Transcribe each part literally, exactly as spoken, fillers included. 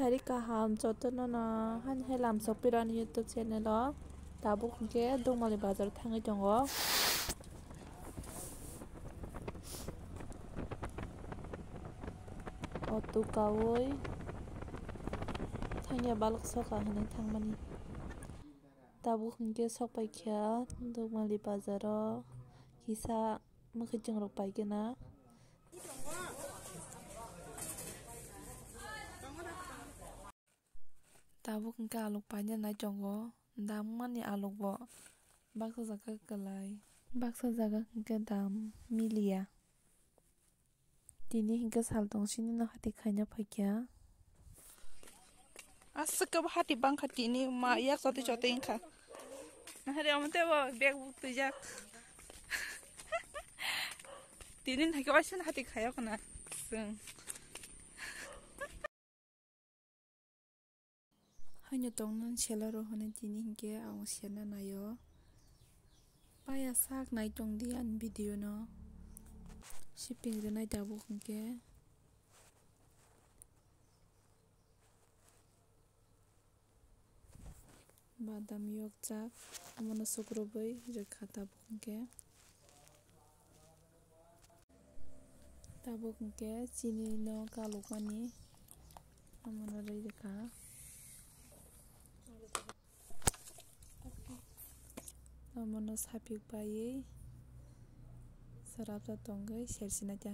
Sari kaham jotono no hani hai lam sok piro ani YouTube channel o. Tabuk hwnkhe Dukmali bazar thangwi tongo. Auto kawi thangya balok soka hwnwi thangmani. Tabuk hwnkhe sok paikha Dukmali bazaro kisa mwkhwtwng rok paigwna. Tabuk hwnkhe aluk paina nai tongo, dam wngmani aluk bo baksa jaga kwlai, baksa jaga hwnkhe dam miliya. Tini hwnkhe sal tong sini no hati khaina phaikha. Aswk khe bo hati bangkha tini ma yak chotwi chotwi wngkha. Nahari omo tei bo bag buk twijak. Tini naikhe waisa no hati khayo khna chwng. Haino tongnani sela rok hwnwi tini hinkhe ang serna naio. Paya sak nai tongdi ani video no. Shipping rwnai tabuk hinkhe. Badam yokjak, omono sukrubwi rwkha tabuk hinkhe. Tabuk hinkhe chini no kalokmani, omono rwi rwkha. Omono sapik paiwi swrapsa tongwi sersinai ta.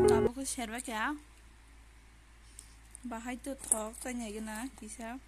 Tabuk khe serbai kha. Bahai to thok chainai gana kisa.